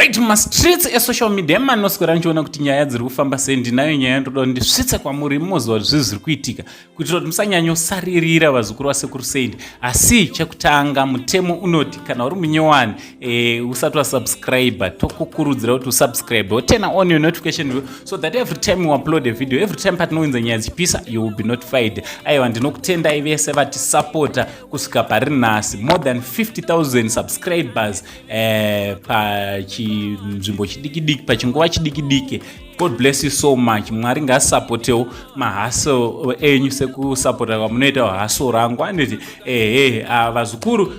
Right, mumastreets esocial media emanoswera ndichiona kuti nyaya dziri kufamba sei. Ndinayo nyaya ndoda kuti ndisvitse kwamuri mumoziva kuti zvii zviri kuitika, kuitira kuti musanyanyosaririra, vazukuru vasekuru Saint. Asi chekutanga, mutemo unoti kana uri munyowani, usati wasubscribe, tokukurudzira kuti usubscribe, woturn on your notification bell so that every time you upload a video, every time patinounza nyaya dzichipisa, you will be notified. Aiwa, ndinokutendai vese vatisapota kusvika pari nhasi, more than 50,000 subscribers pachinzvimbo chidiki diki, pachinguva chidiki diki. God bless you so much. Mwari ngaasapotewo mahustle enyu sekusapota kwamunoita hustle rangu, anditi? Ehe, vazukuru,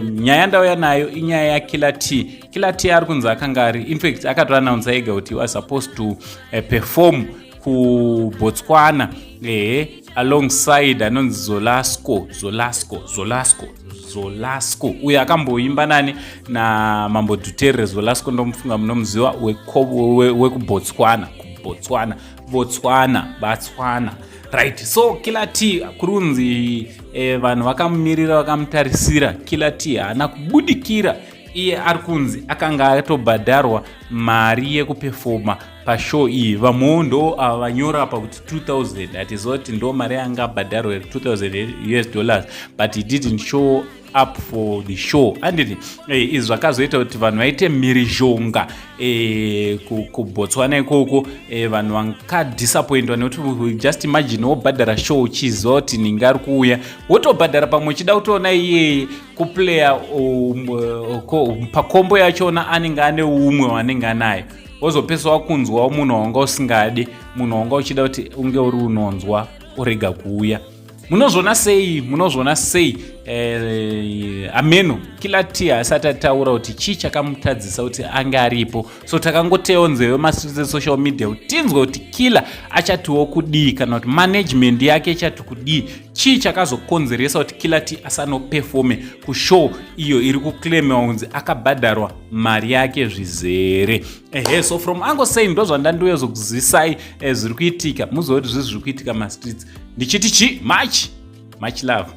nyaya ndauya nayo inyaya yaKiller T. Killer T ari kunzi akanga ari, infact akatoannounsa ega kuti he was supposed to perform kuBotswana, ehe, alongside anonzi Zolasco, Zolasco, Zolasco, Zolasco uyo akamboimba nani? NaMambo Dhuterere. Zolasco, ndomufunga munomuziva, wekuBotswana, kuBotswana, Botswana, Batswana, right? So Killer T kuri kunzi vanhu vakamumirira, vakamutarisira. Killer T haana kubudikira. Iye ari kunzi akanga atobhadharwa mari yekupefoma pashow iyi. Vamwewo ndo ava vanyora apa kuti 2000. Hatiziva kuti ndo mari yanga abhadharwa 2000 US dollars, but he didn't show up for the show, anditi? Izvi zvakazoita kuti vanhu vaite mhirizhonga kuBotswana ikoko. Vanhu vakadisappointwa nekuti just imagine, wobhadhara show uchiziva kuti ninge ari kuuya, wotobhadhara pamwe uchida kutoona iyeye kuplaya pakombo yachona, anenge ane umwe wanenge anayo, wozopesa wakunzwa munhu wanga usingadi, munhu wanga uchida kuti unge uri unonzwa, urega kuuya. Munozviona sei? Munozviona sei? Ameno Killer T asati ataura kuti chii chakamutadzisa kuti ange aripo. So takangoteyawo nzeve mastreets esocial media kuti tinzwe kuti Killer achatiwo kudii, kana kuti management yake ichati kudii. Chii chakazokonzeresa kuti Killer T asanopefome kushow iyo iri kuclaimewa kunzi akabhadharwa mari yake zvizere? Ehe, so from Uncle Saint, ndo zvandandiuya zokuzisai zviri kuitika, muzive kuti zvii zviri kuitika mastreets. Ndichiti chi much much love.